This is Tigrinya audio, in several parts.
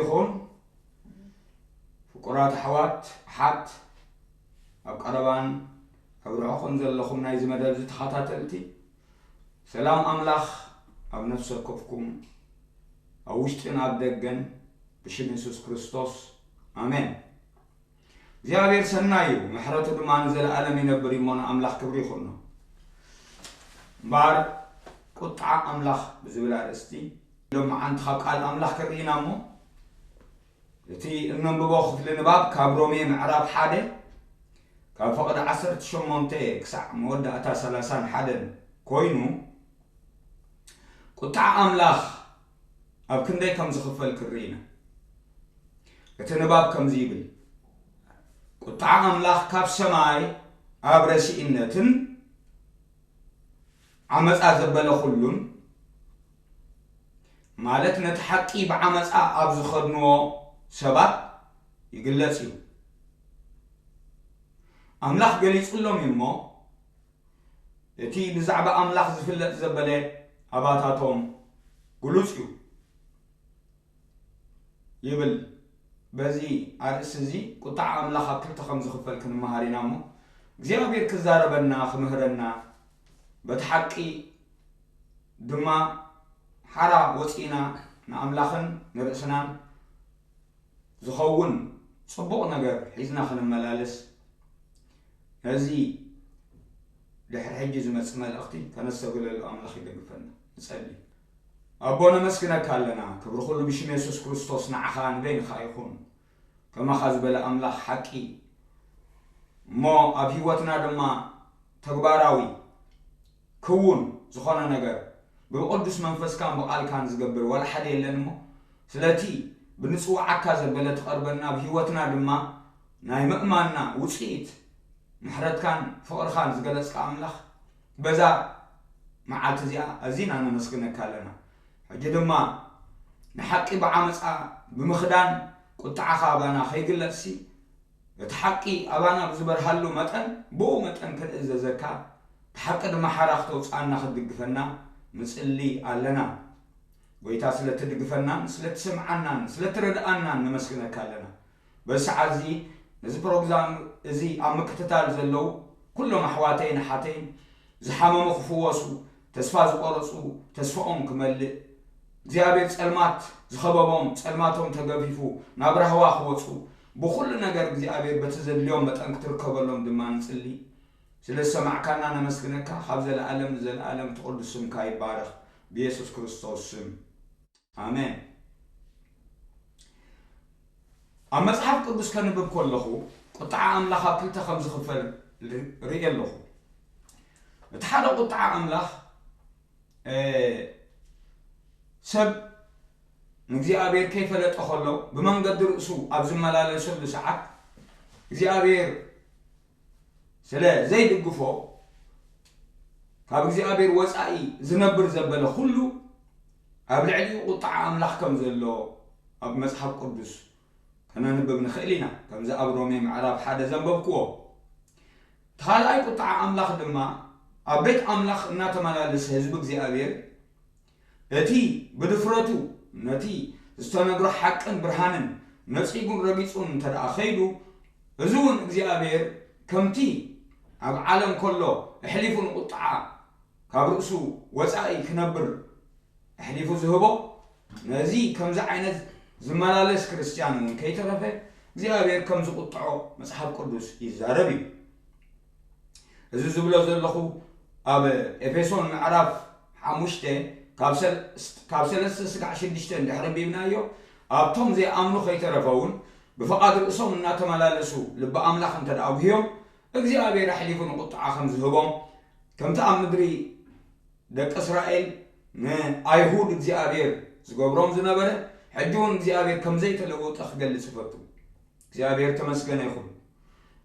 ይኹን። ፍቁራት ኣሕዋት፣ ኣሓት፣ ኣብ ቀረባን ኣብ ርሑቕን ዘለኹም ናይዚ መደብ እዚ ተኸታተልቲ፣ ሰላም ኣምላኽ ኣብ ነፍሲ ወከፍኩም፣ ኣብ ውሽጥን ኣብ ደገን፣ ብሽም የሱስ ክርስቶስ፣ ኣሜን። እግዚኣብሔር ሰናይ እዩ፣ ምሕረቱ ድማ ንዘለኣለም ይነብር እዩ እሞ ንኣምላኽ ክብሪ ይኹኖ። እምበኣር ቁጥዓ ኣምላኽ ብዝብል ኣርእስቲ ሎማዓንቲ ካብ ቃል ኣምላኽ ክርኢና እሞ፣ እቲ እነንብቦ ክፍሊ ንባብ ካብ ሮሜ ምዕራፍ ሓደ ካብ ፈቐዲ ዓሰርተ ሸሞንተ ክሳዕ መወዳእታ ሰላሳን ሓደን ኮይኑ፣ ቁጥዓ ኣምላኽ ኣብ ክንደይ ከም ዝኽፈል ክርኢና። እቲ ንባብ ከምዚ ይብል፣ ቁጥዓ ኣምላኽ ካብ ሰማይ ኣብ ረሲእነትን ዓመፃ ዘበለ ኩሉን፣ ማለት ነቲ ሓቂ ብዓመፃ ኣብ ዝኸድንዎ ሰባት ይግለጽ እዩ። ኣምላኽ ገሊጹሎም እዩ እሞ፣ እቲ ብዛዕባ ኣምላኽ ዝፍለጥ ዘበለ ኣባታቶም ግሉጽ እዩ ይብል። በዚ ኣርእስቲ እዚ ቁጥዓ ኣምላኽ ኣብ ክልተ ከም ዝኽፈል ክንመሃር ኢና እሞ፣ እግዚኣብሔር ክዛረበና፣ ክምህረና፣ በቲ ሓቂ ድማ ሓራ ወፂእና ንኣምላኽን ንርእስናን ዝኸውን ጽቡቕ ነገር ሒዝና ክንመላለስ፣ ነዚ ድሕሪ ሕጂ ዝመጽእ መልእኽቲ ከነስተብህለሉ ኣምላኽ ይደግፈና። ንጸሊ። ኣቦ፣ ነመስግነካ ኣለና። ክብሪ ኩሉ ብሽም የሱስ ክርስቶስ ንዓኻ ንበይንኻ ይኹን። ከማኻ ዝበለ ኣምላኽ ሓቂ እሞ ኣብ ህይወትና ድማ ተግባራዊ ክውን ዝኾነ ነገር ብቅዱስ መንፈስካን ብቃልካን ዝገብር ዋላ ሓደ የለን እሞ፣ ስለቲ ብንጽውዓካ ዘበለ ትቐርበና፣ ኣብ ህይወትና ድማ ናይ ምእማንና ውጽኢት ምሕረትካን ፍቕርኻን ዝገለጽካ ኣምላኽ፣ በዛ መዓልቲ እዚኣ ኣዚና ነመስግነካ ኣለና። ሕጂ ድማ ንሓቂ ብዓመጻ ብምኽዳን ቁጥዓኻ ኣባና ከይግለጽሲ፣ እቲ ሓቂ ኣባና ብዝበርሃሉ መጠን፣ ብኡ መጠን ክንእዘዘካ፣ እቲ ሓቂ ድማ ሓራ ክተውጽኣና ክትድግፈና ንጽሊ ኣለና። ጎይታ፣ ስለ ትድግፈናን ስለ ትሰምዓናን ስለ ትረድኣናን ነመስግነካ ኣለና። በዚ ሰዓት እዚ ነዚ ፕሮግራም እዚ ኣብ ምክትታል ዘለዉ ኩሎም ኣሕዋተይን ኣሓተይን፣ ዝሓመሙ ክፍወሱ፣ ተስፋ ዝቆረጹ ተስፋኦም ክመልእ፣ እግዚኣብሔር ጸልማት ዝኸበቦም ጸልማቶም ተገፊፉ ናብ ራህዋ ክወጹ፣ ብኹሉ ነገር እግዚኣብሔር በቲ ዘድልዮም መጠን ክትርከበሎም ድማ ንጽሊ። ስለ ዝሰማዕካና ነመስግነካ። ካብ ዘለኣለም ንዘለኣለም እቲ ቅዱስ ስምካ ይባረኽ። ብየሱስ ክርስቶስ ስም። ኣሜን። ኣብ መጽሓፍ ቅዱስ ከንብብ ከለኹ ቁጥዓ ኣምላኽ ኣብ ክልተ ከም ዝኽፈል ርኢ ኣለኹ። እቲ ሓደ ቁጥዓ ኣምላኽ፣ እ፣ ሰብ ንእግዚኣብሔር ከይፈለጠ ከሎ ብመንገዲ ርእሱ ኣብ ዝመላለሰሉ ሰዓት እግዚኣብሔር ስለ ዘይድግፎ ካብ እግዚኣብሔር ወጻኢ ዝነብር ዘበለ ኩሉ ኣብ ልዕሊኡ ቁጥዓ ኣምላኽ ከም ዘሎ ኣብ መጽሓፍ ቅዱስ ከነንብብ ንኽእል ኢና። ከምዚ ኣብ ሮሜ ምዕራፍ ሓደ ዘንበብክዎ። እቲ ካልኣይ ቁጥዓ ኣምላኽ ድማ ኣብ ቤት ኣምላኽ እናተመላለሰ ህዝቢ እግዚኣብሔር እቲ ብድፍረቱ ነቲ ዝተነግሮ ሓቅን ብርሃንን ነጺጉን ረጊጹን እንተ ደኣ ኸይዱ፣ እዚ እውን እግዚኣብሔር ከምቲ ኣብ ዓለም ከሎ ኣሕሊፉ ንቁጥዓ ካብ ርእሱ ወጻኢ ክነብር ኣሕሊፉ ዝህቦ፣ ነዚ ከምዚ ዓይነት ዝመላለስ ክርስትያን እውን ከይተረፈ እግዚኣብሔር ከም ዝቁጥዖ መጽሓፍ ቅዱስ ይዛረብ እዩ። እዚ ዝብሎ ዘለኹ ኣብ ኤፌሶን ምዕራፍ ሓሙሽተ ካብ ሰል-፣ ካብ ሰለስተ ስጋዕ ሽዱሽተ እንድሕር ኣንቢብናዮ፣ ኣብቶም ዘይኣምኑ ከይተረፈ እውን ብፍቓድ ርእሶም እናተመላለሱ ልቢ ኣምላኽ እንተ ደኣ ኣጉህዮም፣ እግዚኣብሔር ኣሕሊፉ ንቁጥዓ ከም ዝህቦም፣ ከምቲ ኣብ ምድሪ ደቂ እስራኤል ንኣይሁድ እግዚኣብሔር ዝገብሮም ዝነበረ፣ ሕጂ እውን እግዚኣብሔር ከም ዘይተለወጠ ክገልጽ እፈቱ። እግዚኣብሔር ተመስገነ ይኹን።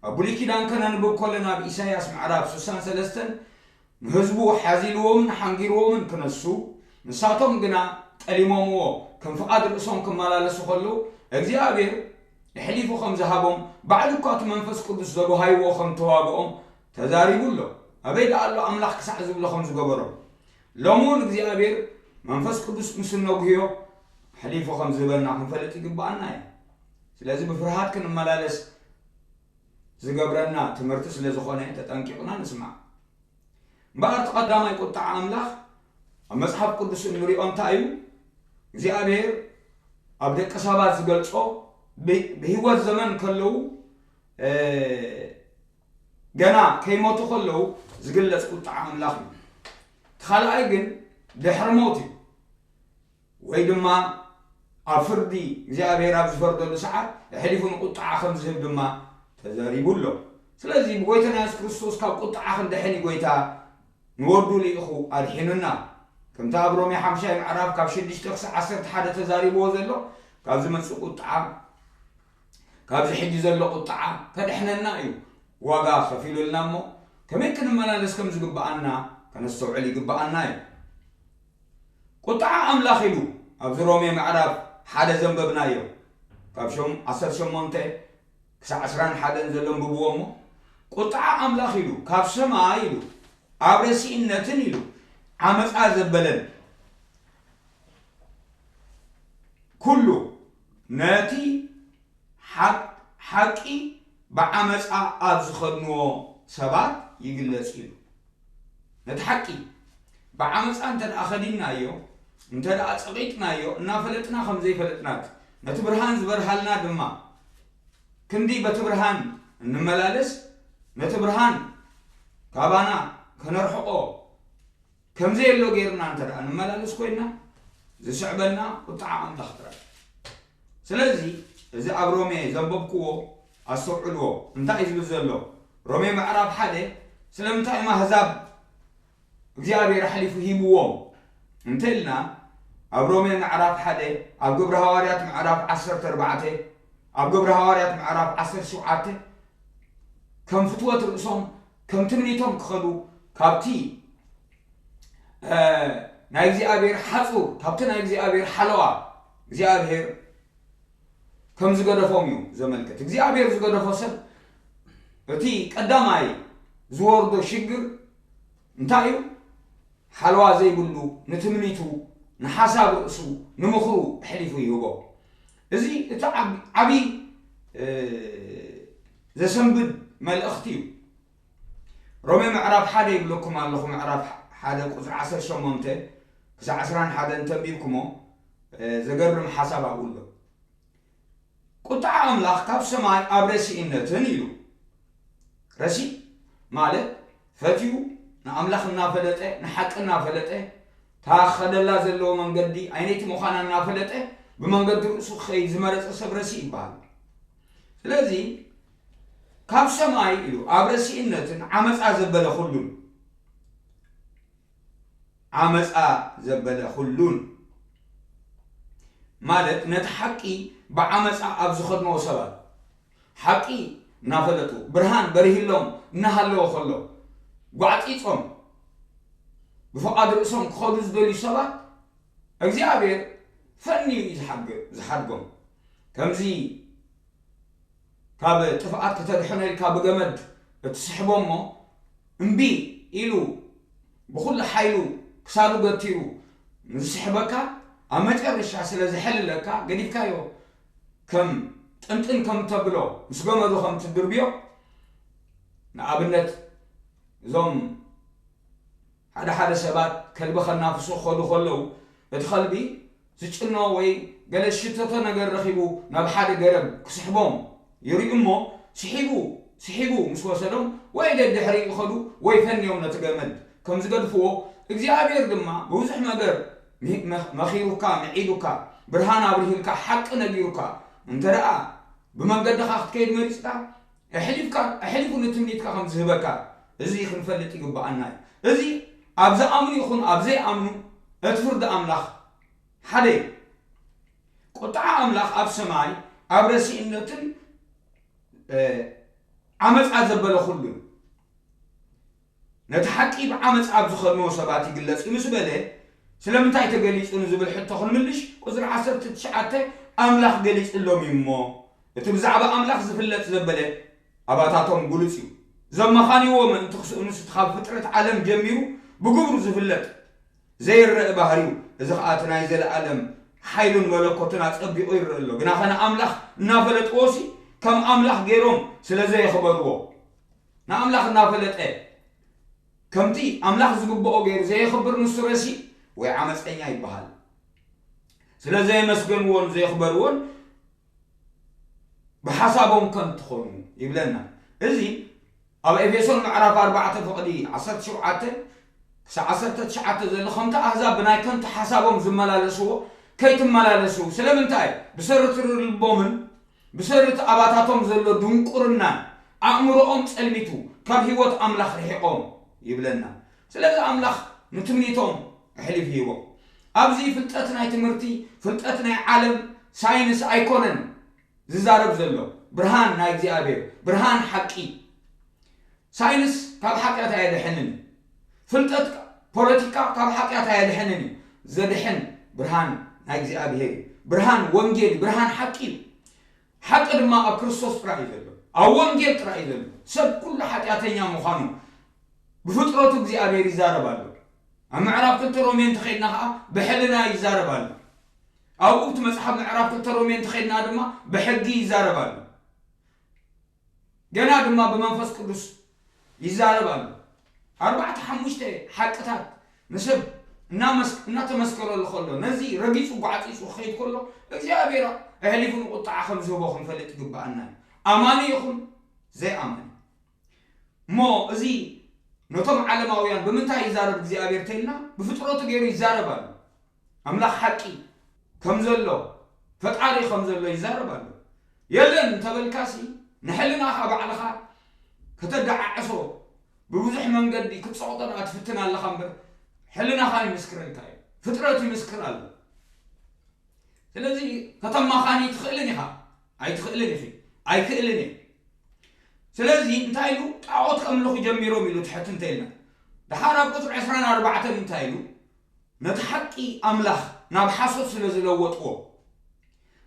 ኣብ ብሉይ ኪዳን ከነንብብ ከለና ኣብ ኢሳይያስ ምዕራፍ ስሳን ሰለስተን ንህዝቡ ሓዚልዎምን ሓንጊርዎምን ክነሱ፣ ንሳቶም ግና ጠሊሞምዎ፣ ከም ፍቓድ ርእሶም ክመላለሱ ከለዉ፣ እግዚኣብሔር ኣሕሊፉ ከም ዝሃቦም፣ ባዕሉ እኳ እቲ መንፈስ ቅዱስ ዘጉሃይዎ ከም ተዋግኦም ተዛሪቡ ኣሎ። ኣበይ ደኣ ኣሎ ኣምላኽ ክሳዕ ዝብሎ ከም ዝገበሮም። ሎሚ እውን እግዚኣብሔር መንፈስ ቅዱስ ምስ እነጉህዮ፣ ኣሕሊፉ ከም ዝህበና ክንፈልጥ ይግብኣና እዩ። ስለዚ ብፍርሃት ክንመላለስ ዝገብረና ትምህርቲ ስለ ዝኾነ ተጠንቂቕና ንስማዕ። እምበኣር እቲ ቀዳማይ ቁጥዓ ኣምላኽ ኣብ መጽሓፍ ቅዱስ እንሪኦ እንታይ እዩ? እግዚኣብሔር ኣብ ደቂ ሰባት ዝገልጾ ብ-፣ ብህይወት ዘመን ከለዉ፣ እ፣ ገና ከይሞቱ ከለዉ ዝግለጽ ቁጥዓ ኣምላኽ እዩ። እቲ ካልኣይ ግን ድሕሪ ሞት እዩ። ወይ ድማ ኣብ ፍርዲ እግዚኣብሔር ኣብ ዝፈርደሉ ሰዓት ኣሕሊፉ ንቁጥዓ ከም ዝህብ ድማ ተዛሪቡ ኣሎ። ስለዚ ብጎይታና የሱስ ክርስቶስ ካብ ቁጥዓ ክንድሕን እዩ ጎይታ ንወዱ ልኢኹ ኣድሒኑና። ከምቲ ኣብ ሮሜ ሓምሻይ ምዕራፍ ካብ ሽዱሽተ ክሳብ ዓሰርተ ሓደ ተዛሪብዎ ዘሎ፣ ካብ ዝመጽእ ቁጥዓ፣ ካብዚ ሕጂ ዘሎ ቁጥዓ ከድሕነና እዩ ዋጋ ከፊሉልና እሞ፣ ከመይ ክንመላለስ ከም ዝግብኣና ከነስተውዕል ይግብኣና እዩ። ቁጥዓ ኣምላኽ ኢሉ ኣብዚ ሮሜ ምዕራፍ ሓደ ዘንበብናዮ፣ ካብ ሸም-፣ ዓሰርተ ሸሞንተ ክሳብ ዕስራን ሓደን ዘሎ ኣንብብዎ እሞ፣ ቁጥዓ ኣምላኽ ኢሉ ካብ ሰማይ ኢሉ ኣብ ረሲእነትን ኢሉ ዓመፃ ዘበለን ኩሉ ነቲ ሓቅ-፣ ሓቂ ብዓመፃ ኣብ ዝኸድንዎ ሰባት ይግለጽ ኢሉ። ነቲ ሓቂ ብዓመፃ እንተ ደኣ ኸዲንናዮ፣ እንተ ደኣ ጸቒጥናዮ፣ እናፈለጥና ከም ዘይፈለጥናት፣ ነቲ ብርሃን ዝበርሃልና ድማ፣ ክንዲ በቲ ብርሃን እንመላለስ፣ ነቲ ብርሃን ካባና ከነርሕቆ ከም ዘየሎ ጌርና እንተ ደኣ ንመላለስ ኮይንና፣ ዝስዕበና ቁጥዓ ኣምላኽ ጥራይ። ስለዚ፣ እዚ ኣብ ሮሜ ዘንበብክዎ ኣስተውዕልዎ። እንታይ እዩ ዝብል ዘሎ? ሮሜ ምዕራፍ ሓደ፣ ስለምንታይ እዮም ኣህዛብ እግዚኣብሔር ኣሕሊፉ ሂብዎም እንተ ኢልና፣ ኣብ ሮሜ ምዕራፍ ሓደ፣ ኣብ ግብሪ ሃዋርያት ምዕራፍ ዓሰርተ ኣርባዕተ፣ ኣብ ግብሪ ሃዋርያት ምዕራፍ ዓሰርተ ሸውዓተ፣ ከም ፍትወት ርእሶም፣ ከም ትምኒቶም ክኸዱ፣ ካብቲ፣ እ፣ ናይ እግዚኣብሔር ሓጹር፣ ካብቲ ናይ እግዚኣብሔር ሓለዋ፣ እግዚኣብሔር ከም ዝገደፎም እዩ ዘመልክት። እግዚኣብሔር ዝገደፎ ሰብ፣ እቲ ቀዳማይ ዝወርዶ ሽግር እንታይ እዩ? ሓለዋ ዘይብሉ፣ ንትምኒቱ፣ ንሓሳብ ርእሱ፣ ንምኽሩ ኣሕሊፉ ይህቦ። እዚ እቲ ዓብ-፣ ዓብዪ፣ እ፣ ዘሰንብድ መልእኽቲ እዩ። ሮሜ ምዕራፍ ሓደ ይብለኩም ኣለኹ፣ ምዕራፍ ሓደ ቁጽሪ ዓሰርተ ሸሞንተ ክሳብ ዕስራን ሓደን እንተንቢብኩሞ፣ እ፣ ዘገርም ሓሳብ ኣብኡ ኣሎ። ቁጥዓ ኣምላኽ ካብ ሰማይ ኣብ ረሲእነትን ኢሉ። ረሲእ ማለት ፈትዩ ንኣምላኽ እናፈለጠ፣ ንሓቂ እናፈለጠ፣ እታ ክኸደላ ዘለዎ መንገዲ ኣይነይቲ ምዃና እናፈለጠ፣ ብመንገዲ ርእሱ ክኸይድ ዝመረጸ ሰብ ረሲእ ይበሃል። ስለዚ፣ ካብ ሰማይ ኢሉ ኣብ ረሲእነትን ዓመጻ ዘበለ ኩሉን፣ ዓመጻ ዘበለ ኩሉን ማለት ነቲ ሓቂ ብዓመጻ ኣብ ዝኸድንዎ ሰባት፣ ሓቂ እናፈለጡ፣ ብርሃን በሪህሎም እናሃለወ ከሎ፣ ጓዕጺጾም ብፍቓድ ርእሶም ክኸዱ ዝደልዩ ሰባት፣ እግዚኣብሔር ፈንዩ እዩ ዝሓግ-፣ ዝሓድጎም። ከምዚ ካብ ጥፍኣት ከተድሕኖ ኢልካ ብገመድ እትስሕቦ እሞ፣ እምቢ ኢሉ ብኹሉ ሓይሉ ክሳዱ ገቲሩ ንዝስሕበካ፣ ኣብ መጨረሻ ስለ ዘሐልለካ፣ ገዲፍካዮ ከም ጥንጥን ከም ተብሎ፣ ምስ ገመዱ ከም ትድርብዮ፣ ንኣብነት፣ እዞም ሓደ ሓደ ሰባት ከልቢ ከናፍሱ ክኸዱ ከለዉ፣ እቲ ከልቢ ዝጭኖ ወይ ገለ ዝሽተቶ ነገር ረኺቡ ናብ ሓደ ገረብ ክስሕቦም ይርእዩ እሞ፣ ስሒቡ፣ ስሒቡ ምስ ወሰዶም ወይ ደድሕሪኡ ይኸዱ ወይ ፈንዮም ነቲ ገመድ ከም ዝገድፍዎ፣ እግዚኣብሔር ድማ ብብዙሕ ነገር ሚ-፣ መ-፣ መኺሩካ፣ ምዒዱካ፣ ብርሃን ኣብሪሁልካ፣ ሓቂ ነጊሩካ፣ እንተ ደኣ ብመንገድኻ ክትከይድ መሪጽካ፣ ኣሕሊፍካ፣ ኣሕሊፉ ንትምኒትካ ከም ዝህበካ፣ እዚ ክንፈልጥ ይግብኣና እዩ። እዚ ኣብ ዝኣምኑ ይኹን ኣብ ዘይኣምኑ፣ እቲ ፍርዲ ኣምላኽ ሓደ እዩ። ቁጥዓ ኣምላኽ ኣብ ሰማይ፣ ኣብ ረሲእነትን፣ እ፣ ዓመጻ ዘበለ ኩሉን። ነቲ ሓቂ ብዓመጻ ኣብ ዝኸድንዎ ሰባት ይግለጽ እዩ ምስ በለ፣ ስለምንታይ ተገሊጹ ንዝብል ሕቶ ክንምልሽ፣ ቁጽሪ ዓሰርተ ትሽዓተ ኣምላኽ ገሊጽሎም እዩ እሞ፣ እቲ ብዛዕባ ኣምላኽ ዝፍለጥ ዘበለ ኣባታቶም ግሉጽ እዩ። ዘመኻንይዎ ምእንቲ ክስእኑስ እቲ ካብ ፍጥረት ዓለም ጀሚሩ ብግብሩ ዝፍለጥ ዘይረእ ባህሪው፣ እዚ ኸኣ እቲ ናይ ዘለኣለም ሓይሉን መለኮቱን ኣጸቢቑ ይረአ ኣሎ። ግናኸ ንኣምላኽ እናፈለጥዎ ሲ ከም ኣምላኽ ገይሮም ስለ ዘየኽበርዎ፣ ንኣምላኽ እናፈለጠ ከምቲ ኣምላኽ ዝግብኦ ገይሩ ዘየኽብር ንሱ ረሲ ወይ ዓመፀኛ ይበሃል። ስለ ዘየመስገንዎን ዘየኽበርዎን ብሓሳቦም ከንቱ ኾኑ ይብለና። እዚ ኣብ ኤፌሶን ምዕራፍ ኣርባዕተ ፍቕዲ ዓሰርተ ሸውዓተ ክሳብ ዓሰርተ ትሽዓተ ዘሎ ከምቲ ኣህዛብ ብናይ ከንቱ ሓሳቦም ዝመላለስዎ ከይትመላለሱ። ስለምንታይ? ብሰሪ ትሪ ልቦምን ብሰሪ እቲ ኣባታቶም ዘሎ ድንቁርናን ኣእምሮኦም ጸልሚቱ ካብ ህይወት ኣምላኽ ርሒቖም ይብለና። ስለዚ ኣምላኽ ንትምኒቶም ኣሕሊፉ ሂቦም። ኣብዚ ፍልጠት ናይ ትምህርቲ፣ ፍልጠት ናይ ዓለም፣ ሳይንስ ኣይኮነን ዝዛረብ ዘሎ፣ ብርሃን ናይ እግዚኣብሔር፣ ብርሃን ሓቂ። ሳይንስ ካብ ሓጢኣት ኣየድሕንን እዩ። ፍልጠት ፖለቲካ ካብ ሓጢኣት ኣየድሕንን እዩ። ዘድሕን ብርሃን ናይ እግዚኣብሔር እዩ። ብርሃን ወንጌል እዩ። ብርሃን ሓቂ እዩ። ሓቂ ድማ ኣብ ክርስቶስ ጥራይ እዩ ዘሎ። ኣብ ወንጌል ጥራይ እዩ ዘሎ። ሰብ ኩሉ ሓጢኣተኛ ምዃኑ ብፍጥረቱ እግዚኣብሔር ይዛረብ ኣሎ። ኣብ ምዕራፍ ክልተ ሮሜ እንተኸድና ኸዓ ብሕልና ይዛረብ ኣሎ። ኣብኡ እቲ መጽሓፍ ምዕራፍ ክልተ ሮሜ እንተኸድና ድማ ብሕጊ ይዛረብ ኣሎ። ገና ድማ ብመንፈስ ቅዱስ ይዛረብ ኣሎ። ኣርባዕተ ሓሙሽተ ሓቅታት ንሰብ እናመስ-፣ እናተመስከረሉ ከሎ፣ ነዚ ረጊጹ ጓዕጺጹ ክኸይድ ከሎ፣ እግዚኣብሔር ኣሕሊፉ ንቁጥዓ ከም ዝህቦ ክንፈልጥ ይግብኣና እዩ። ኣማኒ ይኹን ዘይኣማኒ። እሞ እዚ ነቶም ዓለማውያን ብምንታይ ይዛረብ እግዚኣብሔር ተይልና፣ ብፍጥረቱ ገይሩ ይዛረብ ኣሎ። ኣምላኽ ሓቂ ከም ዘሎ፣ ፈጣሪ ከም ዘሎ ይዛረብ ኣሎ። የለን እንተበልካሲ፣ ንሕልናኻ ባዕልኻ ከተደዓዕሶ ብብዙሕ መንገዲ ክትጸቕጦ ደኣ ትፍትን ኣለኻ እምበር፣ ሕልናኻ ይምስክረልካ እዩ። ፍጥረት ይምስክር ኣሎ። ስለዚ ከተማኻኒ ትኽእልን ኢኻ፣ ኣይትኽእልን ኢኺ፣ ኣይክእልን እየ። ስለዚ እንታይ ኢሉ? ጣዖት ከምልኹ ጀሚሮም ኢሉ ትሕት እንተ ኢልና፣ ደሓር ኣብ ቁጽሪ ዕስራን ኣርባዕተን እንታይ ኢሉ? ነቲ ሓቂ ኣምላኽ ናብ ሓሶት ስለ ዝለወጥዎ፣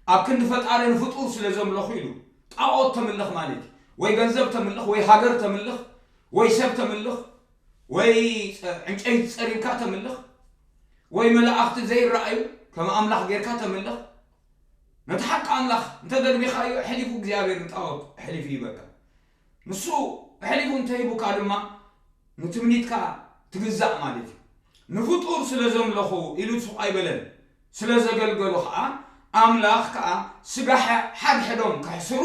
ኣብ ክንዲ ፈጣሪ ንፍጡር ስለ ዘምለኹ ኢሉ። ጣዖት ተምልኽ ማለት እዩ። ወይ ገንዘብ ተምልኽ፣ ወይ ሃገር ተምልኽ፣ ወይ ሰብ ተምልኽ፣ ወይ ጸ-፣ ዕንጨይቲ ጸሪብካ ተምልኽ፣ ወይ መላእኽቲ ዘይረኣዩ ከም ኣምላኽ ጌርካ ተምልኽ። ነቲ ሓቂ ኣምላኽ እንተ ደርቢኻዮ፣ ኣሕሊፉ እግዚኣብሔር ንጣዖት ኣሕሊፉ ይህበካ። ንሱ ኣሕሊፉ እንተ ሂቡካ ድማ፣ ንትምኒትካ ትግዛእ ማለት እዩ። ንፍጡር ስለ ዘምለኹ ኢሉ ሱቕ ኣይበለን። ስለ ዘገልገሉ ኸዓ፣ ኣምላኽ ከኣ ስጋ ሐ-፣ ሓድሕዶም ከሕስሩ፣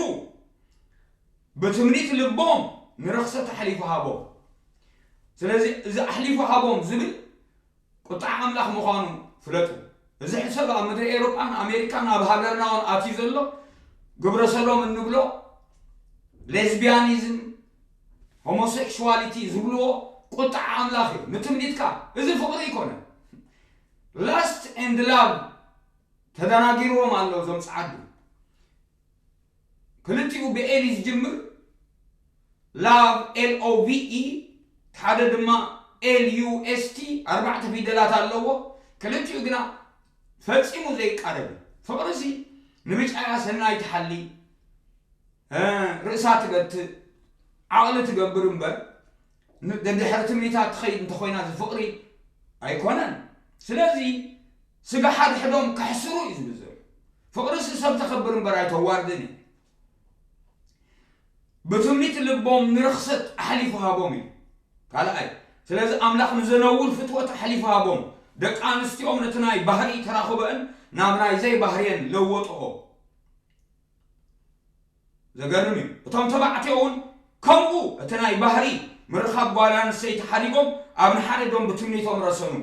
ብትምኒት ልቦም ንርኽሰት ኣሕሊፉ ሃቦም። ስለዚ እዚ ኣሕሊፉ ሃቦም ዝብል ቁጥዓ ኣምላኽ ምዃኑ ፍለጡ። እዚ ሕሰብ ኣብ ምድሪ ኤውሮጳን ኣሜሪካን ኣብ ሃገርና እውን ኣትዩ ዘሎ ግብረ ሰዶም እንብሎ፣ ሌዝቢያኒዝም፣ ሆሞሴክሹዋሊቲ ዝብልዎ ቁጥዓ ኣምላኽ እዩ። ንትምኒትካ፣ እዚ ፍቕሪ ኣይኮነን። ላስት ኤንድ ላቭ ተደናጊርዎም ኣሎ እዞም ጸዓዱ። ክልቲኡ ብኤል እዩ ዝጅምር። ላቭ፣ ኤል ኦ ቪ ኢ፣ ሓደ ድማ ኤል ዩ ኤስ ቲ፣ ኣርባዕተ ፊደላት ኣለዎ። ክልቲኡ ግና ፈጺሙ ዘይቃረብ እዩ። ፍቕሪሲ ንብጫያ ሰናይ ትሓሊ፣ እ፣ ርእሳ ትገትእ፣ ዓቕሊ ትገብር እምበር፣ ን-፣ ደድሕሪ ትምኒታ ትኸይድ እንተኾይና፣ እዚ ፍቕሪ ኣይኮነን። ስለዚ፣ ስጋ ሓድሕዶም ከሕስሩ እዩ ዝብል ዘሎ። ፍቕሪሲ ሰብ ተኸብር እምበር ኣይተዋርድን እዩ። ብትምኒት ልቦም ንርኽሰት ኣሕሊፉ ሃቦም እዩ። ካልኣይ፣ ስለዚ ኣምላኽ ንዘነውር ፍትወት ኣሕሊፉ ሃቦም። ደቂ ኣንስትዮኦም ነቲ ናይ ባህሪ ተራኽበአን ናብ ናይ ዘይባህርየን ለወጥኦ። ዘገርም እዩ። እቶም ተባዕትዮ እውን ከምኡ እቲ ናይ ባህሪ ምርኻብ ጓል ኣንስተይቲ ሓዲጎም ኣብ ንሓደ ደም ብትምኒቶም ረሰኑ።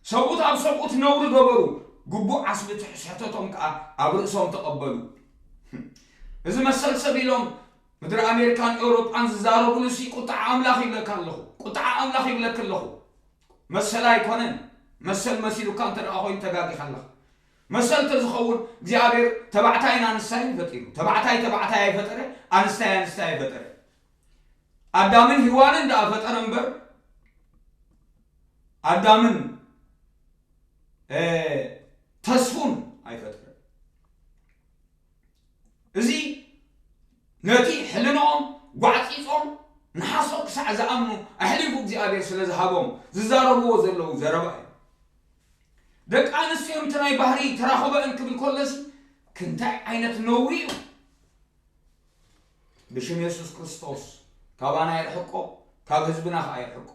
ሰብኡት ኣብ ሰብኡት ነውሪ ገበሩ፣ ግቡእ ዓስቢ ትሕተቶም ከኣ ኣብ ርእሶም ተቐበሉ። እዚ መሰል ሰብ ኢሎም ምድሪ ኣሜሪካን ኤውሮጳን ዝዛረብሉሲ ቁጥዓ ኣምላኽ ይብለካ ኣለኹ። ቁጥዓ ኣምላኽ ይብለኪ ኣለኹ። መሰል ኣይኮነን። መሰል መሲሉካ እንተ ደኣ ኮይኑ ተጋጊኻ ኣለኻ። መሰል እንተ ዝኸውን እግዚኣብሔር ተባዕታይን ኣንስታይን ፈጢሩ። ተባዕታይ ተባዕታይ ኣይፈጠረ፣ ኣንስታይ ኣንስታይ ኣይፈጠረ። ኣዳምን ሂዋንን ደኣ ፈጠረ እምበር ኣዳምን፣ እ፣ ተስፉን ኣይፈጠረን። እዚ ነቲ ሕልንኦም ጓዕጺጾም ንሓሶት ክሳዕ ዝኣምኑ ኣሕሊፉ እግዚኣብሔር ስለ ዝሃቦም ዝዛረብዎ ዘለዉ ዘረባ እዩ። ደቂ ኣንስትዮ እቲ ናይ ባህሪ ተራኽበ እንክብል ከሎሲ ክንታይ ዓይነት ነውሪ እዩ? ብሽም የሱስ ክርስቶስ ካባና ይርሕቆ፣ ካብ ህዝብና ኸዓ ይርሕቆ።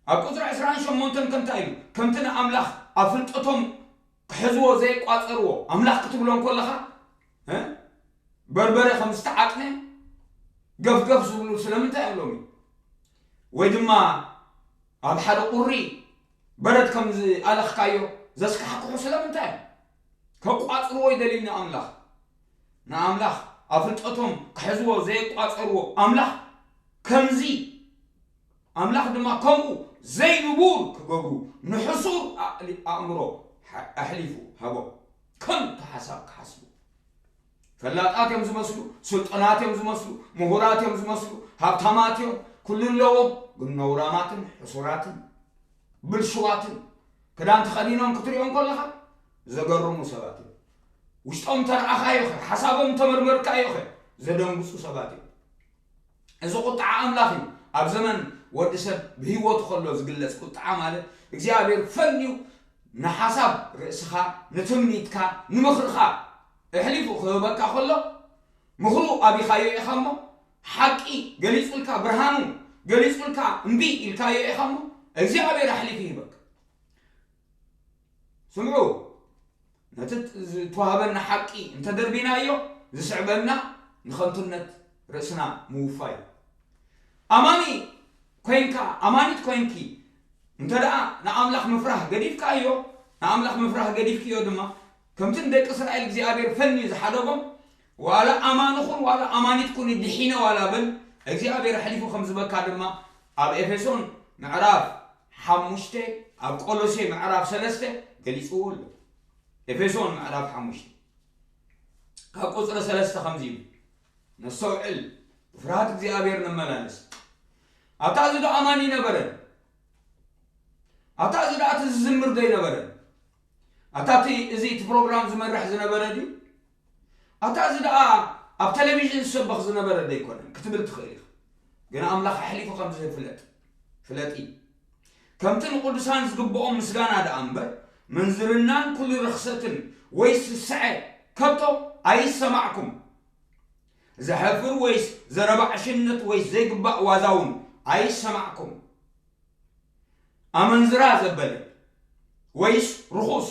ኣብ ቁፅሪ ዕስራን ሸሞንተን ከምታ ኢሉ፣ ከምቲ ንኣምላኽ ኣብ ፍልጠቶም ክሕዝዎ ዘይቋፀርዎ፣ ኣምላኽ ክትብሎ እንከለኻ እ? በርበረ ከም ዝተዓጥነ ገፍገፍ ዝብሉ ስለምንታይ እዮም ሎሚ? ወይ ድማ ኣብ ሓደ ቁሪ በረድ ከም ዝኣለኽካዮ ዘስካሕክሑ ስለምንታይ እዮም? ከቋፅርዎ ይደልዩ ንኣምላኽ። ንኣምላኽ ኣብ ፍልጠቶም ክሕዝዎ ዘየቋፀርዎ ኣምላኽ ከምዚ ኣምላኽ ድማ ከምኡ ዘይንቡር ክገብሩ ንሕሱር ኣእሊ-፣ ኣእምሮ ሓ-፣ ኣሕሊፉ ሃቦም። ከንቱ ሓሳብ ክሓስቡ። ፈላጣት እዮም ዝመስሉ፣ ስልጡናት እዮም ዝመስሉ፣ ምሁራት እዮም ዝመስሉ፣ ሃብታማት እዮም፣ ኩሉ ኣለዎም፣ ግን ነውራማትን ሕሱራትን ብልሽዋትን። ክዳን ተኸዲኖም ክትሪኦም ከለኻ ዘገርሙ ሰባት እዮም። ውሽጦም ተረኣኻዮ ኸ፣ ሓሳቦም ተመርመርካዮ ኸ፣ ዘደንግጹ ሰባት እዮም። እዚ ቁጥዓ ኣምላኽ እዩ። ኣብ ዘመን ወዲ ሰብ ብህይወቱ ከሎ ዝግለጽ ቁጥዓ ማለት እግዚኣብሔር ፈንዩ ንሓሳብ ርእስኻ፣ ንትምኒትካ፣ ንምኽርኻ ኣሕሊፉ ክህበካ ከሎ፣ ምኽሩ ኣቢኻዮ ኢኻ እሞ፣ ሓቂ ገሊጹልካ፣ ብርሃኑ ገሊጹልካ፣ እምቢ ኢልካዮ ኢኻ እሞ፣ እግዚኣብሔር ኣሕሊፉ ይህበካ። ስምዑ፣ ነቲ ዝተዋህበና ሓቂ እንተደርቢናዮ፣ ዝስዕበና ንኸንቱነት ርእስና ምውፋይ እዩ። ኣማኒ ኮይንካ፣ ኣማኒት ኮይንኪ፣ እንተ ደኣ ንኣምላኽ ምፍራህ ገዲፍካዮ፣ ንኣምላኽ ምፍራህ ገዲፍክዮ ድማ፣ ከምቲ ንደቂ እስራኤል እግዚኣብሔር ፈንዩ ዝሓደጎም፣ ዋላ ኣማኒ ኩን፣ ዋላ ኣማኒት ኩኒ፣ ድሒነ ዋላ በል፣ እግዚኣብሔር ኣሕሊፉ ከም ዝህበካ ድማ ኣብ ኤፌሶን ምዕራፍ ሓሙሽተ፣ ኣብ ቆሎሴ ምዕራፍ ሰለስተ ገሊጽዎ ኣሎ። ኤፌሶን ምዕራፍ ሓሙሽተ ካብ ቁጽሪ ሰለስተ ከምዚ ይብል፣ ነስተውዕል፣ ብፍርሃት እግዚኣብሔር ንመላለስ። ኣታ እዚ ዶ ኣማኒ ነበረን? ኣታ እዚ ደኣ እቲ ዝዝምር ዶ ኣይነበረን? ኣታ እቲ፣ እዚ እቲ ፕሮግራም ዝመርሕ ዝነበረ ድዩ? ኣታ እዚ ደኣ ኣብ ቴሌቪዥን ዝሰበኽ ዝነበረ ዶ ኣይኮነን? ክትብል ትኽእል ኢኻ። ግን ኣምላኽ ኣሕሊፉ ከም ዝህብ ፍለጥ። ፍለጢ። ከምቲ ንቅዱሳን ዝግብኦም ምስጋና ደኣ እምበር፣ ምንዝርናን ኩሉ ርኽሰትን ወይ ስስዐ ከቶ ኣይሰማዕኩም። ዘሕፍር ወይስ ዘረባ ዕሽነት ወይስ ዘይግባእ ዋዛ እውን ኣይሰማዕኩም። ኣመንዝራ ዘበለ ወይስ ርኹስ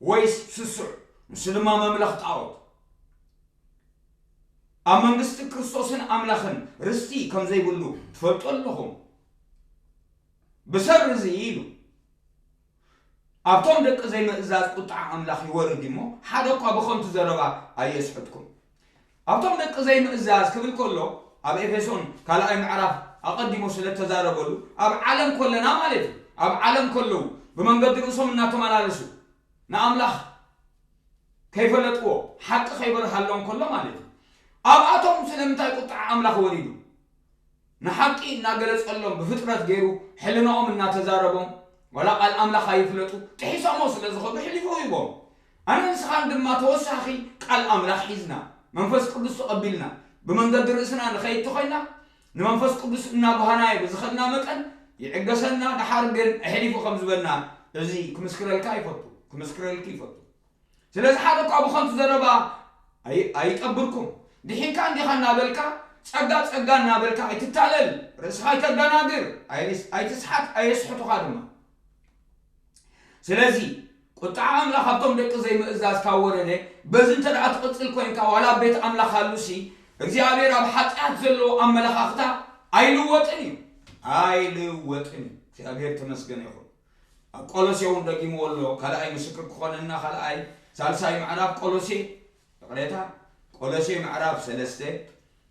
ወይስ ስሱዕ፣ ንሱ ድማ መምለኽ ጣዖት፣ ኣብ መንግስቲ ክርስቶስን ኣምላኽን ርስቲ ከም ዘይብሉ ትፈልጡ ኣለኹም። ብሰሪ እዚ ኢሉ፣ ኣብቶም ደቂ ዘይምእዛዝ ቁጥዓ ኣምላኽ ይወርድ እሞ፣ ሓደ እኳ ብኸንቱ ዘረባ ኣየስሕትኩም። ኣብቶም ደቂ ዘይምእዛዝ ክብል ከሎ፣ ኣብ ኤፌሶን ካልኣይ ምዕራፍ ኣቐዲሙ ስለ እተዛረበሉ፣ ኣብ ዓለም ከለና ማለት እዩ። ኣብ ዓለም ከለዉ፣ ብመንገዲ ርእሶም እናተመላለሱ፣ ንኣምላኽ ከይፈለጥዎ፣ ሓቂ ከይበርሃሎም ከሎ ማለት እዩ። ኣብኣቶም ስለምንታይ ቁጥዓ ኣምላኽ ወሪዱ? ንሓቂ እናገለጸሎም፣ ብፍጥረት ገይሩ ሕልናኦም እናተዛረቦም፣ ዋላ ቃል ኣምላኽ ኣይፍለጡ፣ ጥሒሶሞ ስለ ዝኸዱ ሕሊፉ ሂቦም። ኣነ ንስኻን ድማ ተወሳኺ ቃል ኣምላኽ ሒዝና፣ መንፈስ ቅዱስ ተቐቢልና፣ ብመንገዲ ርእስና ንኸይድ ተኾይና፣ ንመንፈስ ቅዱስ እናጓሃናዮ ብዝኸድና መጠን ይዕገሰና፣ ደሓር ግን ኣሕሊፉ ከም ዝበና እዚ ክምስክረልካ ይፈቱ፣ ክምስክረልኪ ይፈቱ። ስለዚ ሓደ እኳ ብኸንቱ ዘረባ ኣይ-፣ ኣይጠብርኩም። ድሒንካ እንዲኻ እናበልካ፣ ጸጋ ጸጋ እናበልካ ኣይትታለል፣ ርእስኻ ኣይተደናግር፣ ኣይስ-፣ ኣይትስሓት፣ ኣየስሕቱኻ ድማ። ስለዚ ቁጥዓ ኣምላኽ ኣብቶም ደቂ ዘይምእዛዝ ካብ ወረደ፣ በዚ እንተ ደኣ ትቕጽል ኮይንካ፣ ዋላ ኣብ ቤት ኣምላኽ ሃሉሲ፣ እግዚኣብሔር ኣብ ሓጢኣት ዘለዎ ኣመለኻኽታ ኣይልወጥን እዩ። ኣይልወጥን እዩ። እግዚኣብሔር ተመስገነ ይኹን። ኣብ ቆሎሴ እውን ደጊምዎ ኣሎ። ካልኣይ ምስክር ክኾነና፣ ካልኣይ፣ ሳልሳይ ምዕራፍ ቆሎሴ፣ ይቕሬታ፣ ቆሎሴ ምዕራፍ ሰለስተ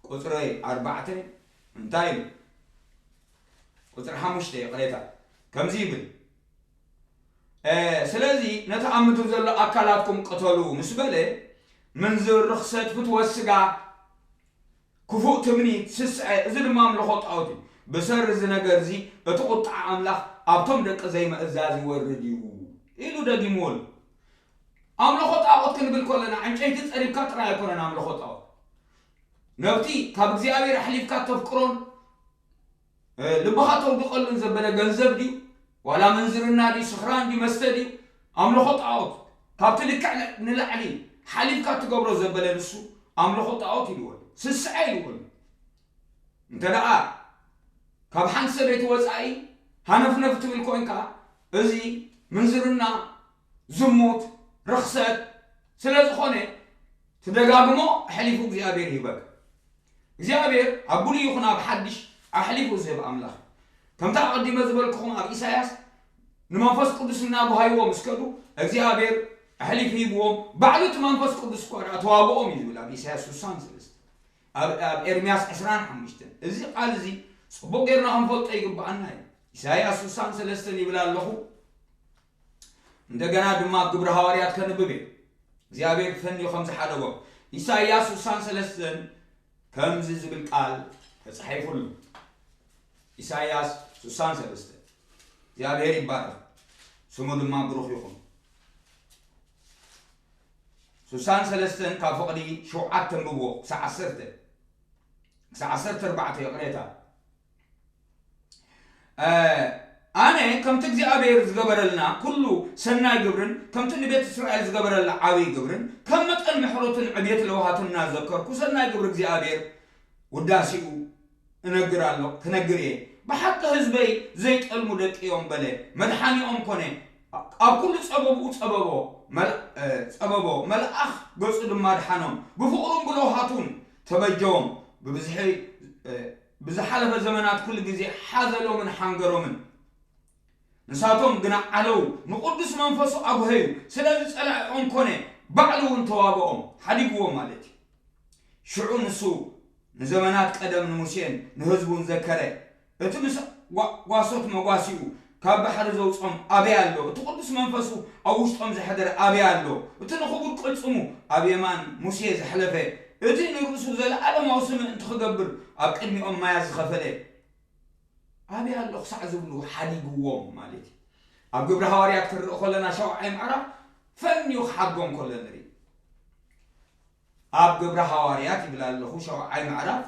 ቁጽሪ ኣርባዕተ እንታይ ኢሉ? ቁጽሪ ሓሙሽተ፣ ይቕሬታ፣ ከምዚ ይብል፣ እ፣ ስለዚ ነቲ ኣብ ምድሪ ዘሎ ኣካላትኩም ቅተሉ ምስ በለ፣ ምንዝር፣ ርኽሰት፣ ፍትወት ስጋ፣ ክፉእ ትምኒት፣ ስስዐ፣ እዚ ድማ ኣምልኾ ጣዖት እዩ። ብሰሪ እዚ ነገር እዚ እቲ ቁጥዓ ኣምላኽ ኣብቶም ደቂ ዘይምእዛዝ ይወርድ እዩ ኢሉ ደጊምዎ ኣሎ። ኣምልኾ ጣዖት ክንብል ከለና ዕንጨይቲ ጸሪብካ ጥራይ ኣይኮነን ኣምልኾ ጣዖት። ነብቲ ካብ እግዚኣብሔር ኣሕሊፍካ ተፍቅሮን፣ እ፣ ልብኻ ተውድቐሉን ዘበለ ገንዘብ ድዩ? ዋላ ምንዝርና ድዩ? ስኽራን ድዩ? መስተ ድዩ? ኣምልኾ ጣዖት፣ ካብቲ ልክዕ ንላዕሊ ሓሊፍካ ትገብሮ ዘበለ ንሱ ኣምልኾ ጣዖት ኢልዎ፣ ስስዐ ኢልዎ። እንተ ደኣ ካብ ሓንቲ ሰበይቲ ወጻኢ ሃነፍነፍ ትብል ኮይንካ፣ እዚ ምንዝርና፣ ዝሙት፣ ርኽሰት ስለ ዝኾነ፣ ትደጋግሞ ኣሕሊፉ እግዚኣብሔር ይህበካ። እግዚኣብሔር ኣብ ብሉይ ይኹን ኣብ ሓድሽ ኣሕሊፉ ዝህብ ኣምላኽ እዩ። ከምቲ ኣቐዲመ ዝበልኩኹም ኣብ ኢሳያስ ንመንፈስ ቅዱስ እናጓሃይዎ ምስ ከዱ እግዚኣብሔር ኣሕሊፉ ሂብዎም፣ ባዕሉ እቲ መንፈስ ቅዱስ እኳ ደኣ ተዋግኦም እዩ ዝብል ኣብ ኢሳያስ ስሳን ሰለስተ፣ ኣብ ኣብ ኤርምያስ ዕስራን ሓሙሽተን። እዚ ቃል እዚ ጽቡቕ ጌርና ክንፈልጦ ይግብኣና እዩ። ኢሳያስ ስሳን ሰለስተን ይብል ኣለኹ። እንደገና ድማ ግብሪ ሃዋርያት ከንብብ እየ። እግዚኣብሔር ፈንዩ ከም ዝሓደጎ ኢሳይያስ ስሳን ሰለስተን ከምዚ ዝብል ቃል ተጻሒፉሉ። ኢሳይያስ ስሳን ሰለስተን። እግዚኣብሔር ይባረኽ፣ ስሙ ድማ ብሩኽ ይኹን። ስሳን ሰለስተን ካብ ፍቕዲ ሸውዓተ ኣንብብዎ ክሳዕ ዓሰርተ፣ ክሳዕ ዓሰርተ ኣርባዕተ፣ ይቕሬታ። ኣነ ከምቲ እግዚኣብሔር ዝገበረልና ኩሉ ሰናይ ግብርን ከምቲ ንቤት እስራኤል ዝገበረላ ዓብዪ ግብርን ከም መጠን ምሕረቱን ዕቤት ለውሃቱን እናዘከርኩ ሰናይ ግብሪ እግዚኣብሔር ውዳሴኡ እነግር ኣሎ ክነግር እየ። ብሓቂ ህዝበይ ዘይጠልሙ ደቂ እዮም በለ፣ መድሓኒኦም ኮነ። ኣብ ኩሉ ጸበብኡ ጸበቦ፣ መል- እ፣ ጸበቦ፣ መልኣኽ ገጹ ድማ ድሓኖም። ብፍቕሩን ብለውሃቱን ተበጀዎም። ብብዝሒ እ፣ ብዝሓለፈ ዘመናት ኩሉ ግዜ ሓዘሎምን ሓንገሮምን። ንሳቶም ግና ዓለው፣ ንቕዱስ መንፈሱ ኣጉሀዩ። ስለዚ ጸላኢኦም ኮነ፣ ባዕሉ እውን ተዋግኦም፣ ሓዲግዎም ማለት እዩ። ሽዑ ንሱ ንዘመናት ቀደም ንሙሴን ንህዝቡን ዘከረ። እቲ ምስ ጓ- ጓሶት መጓሲኡ ካብ ባሕሪ ዘውጾም ኣበይ ኣሎ? እቲ ቅዱስ መንፈሱ ኣብ ውሽጦም ዘሕደረ ኣበይ ኣሎ? እቲ ንኽቡር ቅልጽሙ ኣብ የማን ሙሴ ዘሕለፈ፣ እቲ ንርእሱ ዘለኣለማዊ ስምዒ እንትኽገብር ኣብ ቅድሚኦም ማያ ዝኸፈለ ኣበይ ኣሎ ክሳዕ ዝብሉ ሓዲግዎም ማለት እዩ። ኣብ ግብሪ ሃዋርያት ክንርኢ ከለና ሻውዓይ ምዕራፍ ፈንዩ ክሓድጎም ከሎ ንርኢ። ኣብ ግብሪ ሃዋርያት ይብል ኣለኹ ሻውዓይ ምዕራፍ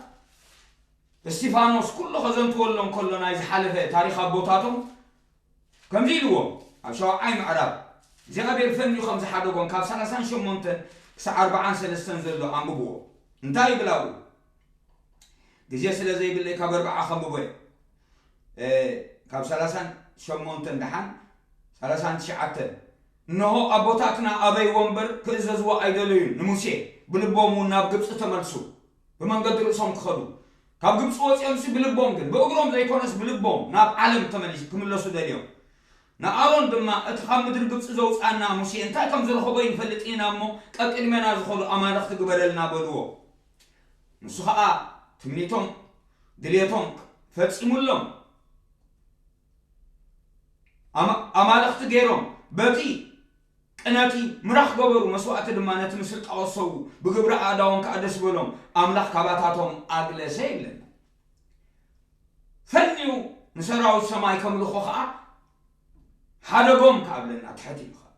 እስጢፋኖስ ኩሉ ከዘንትወሎም ከሎ ናይ ዝሓለፈ ታሪኽ ኣቦታቶም ከምዚ ኢልዎም ኣብ ሻውዓይ ምዕራፍ እግዚኣብሔር ፈንዩ ከም ዝሓደጎም ካብ ሰላሳን ሸሞንተን ክሳዕ ኣርባዓን ሰለስተን ዘሎ ኣንብብዎ። እንታይ ይብል ኣብኡ? ግዜ ስለ ዘይብለይ ካብ ኣርባዓ ከንብቦ እየ። እ፣ ካብ ሰላሳን ሸሞንተን ደሓን ሰላሳን ትሽዓተን። እንሆ ኣቦታትና ኣበይዎ እምበር ክእዘዝዎ ኣይደለዩን ንሙሴ፣ ብልቦም እውን ናብ ግብጺ ተመልሱ፣ ብመንገዲ ርእሶም ክኸዱ። ካብ ግብጺ ወጺኦምሲ ብልቦም ግን፣ ብእግሮም ዘይኮነስ ብልቦም ናብ ዓለም ተመሊስ- ክምለሱ ደልዮም። ንኣሮን ድማ እቲ ካብ ምድሪ ግብጺ ዘውጽኣና ሙሴ እንታይ ከም ዝረኸቦ ይንፈልጥ ኢና እሞ፣ ቀቅድሜና ዝኸዱ ኣማልኽቲ ግበረልና በልዎ። ንሱ ኸኣ ትምኒቶም ድልየቶም ፈጺሙሎም። ኣማ- ኣማልኽቲ ገይሮም በቲ ቅነቲ ምራኽ ገበሩ፣ መስዋእቲ ድማ ነቲ ምስል ጣዖት ሰዉ፣ ብግብሪ ኣእዳዎም ከኣ ደስ በሎም፣ ኣምላኽ ካባታቶም ኣግለሰ ይብለና። ፈንዩ ንሰራዊት ሰማይ ከምልኾ ኸኣ ሓደጎም ከኣ ብለና ትሕት ኢሉ ኸኣ።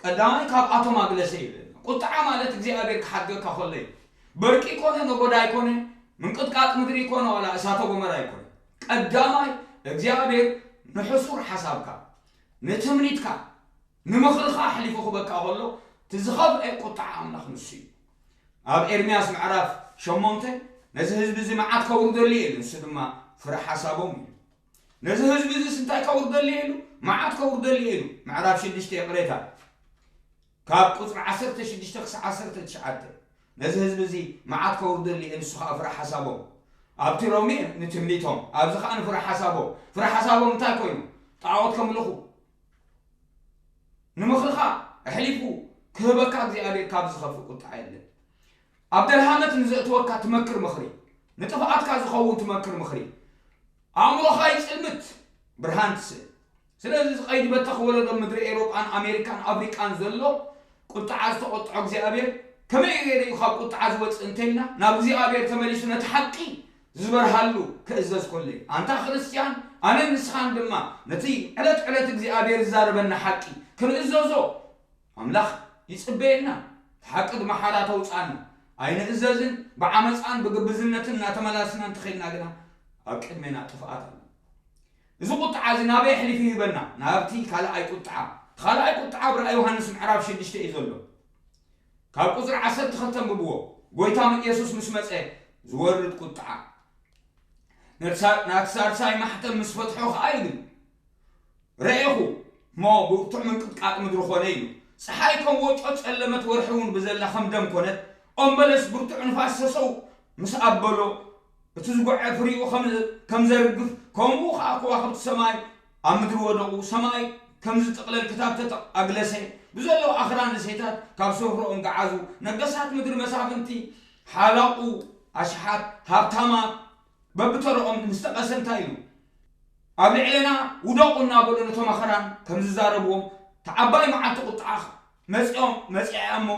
ቀዳማይ ካብኣቶም ኣግለሰ ይብለና። ቁጥዓ ማለት እግዚኣብሔር ክሓድገካ ከሎ እዩ። በርቂ ኮነ፣ ነጎዳይ ኮነ፣ ምንቅጥቃጥ ምድሪ ኮነ፣ ዋላ እሳተ ጎመራ ይኮነ። ቀዳማይ እግዚኣብሔር ንሕሱር ሓሳብካ፣ ንትምኒትካ፣ ንምኽርኻ ኣሕሊፉ ክበካ ከሎ፣ እቲ ዝኸፍኤ ቁጥዓ ኣምላኽ ንሱ እዩ። ኣብ ኤርምያስ ምዕራፍ ሸሞንተ፣ ነዚ ህዝቢ እዚ መዓት ከውርደሉ እየ ኢሉ፣ ንሱ ድማ ፍረ ሓሳቦም እዩ። ነዚ ህዝቢ እዚስ እንታይ ከውርደሉ እየ ኢሉ? መዓት ከውርደሉ እየ ኢሉ። ምዕራፍ ሽዱሽተ ይቕሬታ። ካብ ቁጽሪ ዓሰርተ ሽዱሽተ ክሳዕ ዓሰርተ ትሽዓተ። ነዚ ህዝቢ እዚ መዓት ከውርደሉ እየ፣ ንሱ ኸኣ ፍረ ሓሳቦም። ኣብቲ ሮሜ ንትምኒቶም፣ ኣብዚ ኸኣ ንፍረ ሓሳቦም። ፍረ ሓሳቦም እንታይ ኮይኑ? ጣዖት ከምልኹ። ንምኽርኻ ኣሕሊፉ ክህበካ እግዚኣብሔር ካብ ዝኸፍእ ቁጥዓ የለን። ኣብ ደልሃመት ንዘእትወካ ትመክር ምኽሪ፣ ንጥፍኣትካ ዝኸውን ትመክር ምኽሪ፣ ኣእምሮኻ ይጽልምት፣ ብርሃን ትስእ። ስለዚ እዚ ቀይዲ በተኽ ወለዶ ምድሪ ኤውሮጳን ኣሜሪካን ኣፍሪቃን ዘሎ ቁጥዓ ዝተቖጥዖ እግዚኣብሔር ከመይ ገይሩ እዩ ካብ ቁጥዓ ዝወጽእ እንተኢልና፣ ናብ እግዚኣብሔር ተመሊሱ ነቲ ሓቂ ዝበርሃሉ ክእዘዝ ከሎ እዩ። ኣንታ ክርስትያን፣ ኣነን ንስኻን ድማ ነቲ ዕለት ዕለት እግዚኣብሔር ዝዛረበና ሓቂ ክንእዘዞ ኣምላኽ ይጽበየና። እቲ ሓቂ ድማ ሓራ ተውጽኣና። ኣይንእዘዝን፣ ብዓመጻን ብግብዝነትን እናተመላስና እንተኸድና ግና ኣብ ቅድሜና ጥፍኣት ኣሎ። እዚ ቁጥዓ እዚ ናበይ ኣሕሊፉ ይህበና? ናብቲ ካልኣይ ቁጥዓ፣ ካልኣይ ቁጥዓ ኣብ ራእይ ዮሃንስ ምዕራፍ ሽዱሽተ እዩ ዘሎ። ካብ ቁፅሪ ዓሰርተ ክልተ ኣንብብዎ። ጎይታ ኢየሱስ ምስ መፀ ዝወርድ ቁጥዓ፣ ነቲ ሳልሳይ ማሕተም ምስ ፈትሖ ከዓ ይብል፣ ረኤኹ፣ እሞ ብርቱዕ ምንቅጥቃጥ ምድሪ ኾነ ኢሉ። ፀሓይ ከም ወጮ ጸለመት፣ ወርሒ እውን ብዘላ ከም ደም ኮነት። ኦም በለስ ብርቱዕ ንፋስ ሰሰው ምስ ኣበሎ፣ እቲ ዝጎዐ ፍሪኡ ከም ዘርግፍ፣ ከምኡ ኸዓ ከዋኽብቲ ሰማይ ኣብ ምድሪ ወደቑ። ሰማይ ከም ዝጥቕለል ክታብተት ኣግለሰ። ብዘለዉ ኣኽራን ደሴታት ካብ ስፍርኦም ገዓዙ። ነገሳት ምድሪ፣ መሳፍንቲ፣ ሓላቑ ኣሽሓት፣ ሃብታማት በብተረኦም ምስ ጠቐሰ እንታይ ኢሉ? ኣብ ልዕሌና ውደቑ እናበሉ ነቶም ኣኽራን ከም ዝዛረብዎም፣ እታ ዓባይ መዓልቲ ቁጥዓ መፂኦም፣ መፂኣ እሞ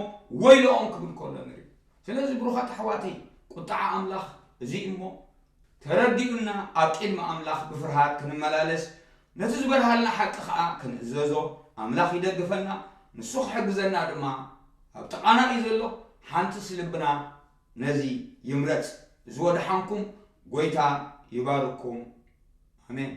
ወይለኦም ክብል ከሎ ንርኢ። ስለዚ ብሩኻት ኣሕዋተይ፣ ቁጥዓ ኣምላኽ እዚ እሞ ተረዲኡና ኣብ ቅድሚ ኣምላኽ ብፍርሃት ክንመላለስ፣ ነቲ ዝበርሃልና ሓቂ ኸዓ ክንእዘዞ ኣምላኽ ይደግፈና። ንሱ ክሕግዘና ድማ ኣብ ጥቓና እዩ ዘሎ። ሓንትስ ልብና ነዚ ይምረጽ። እዚ ወድሓንኩም፣ ጎይታ ይባርኩም። ኣሜን።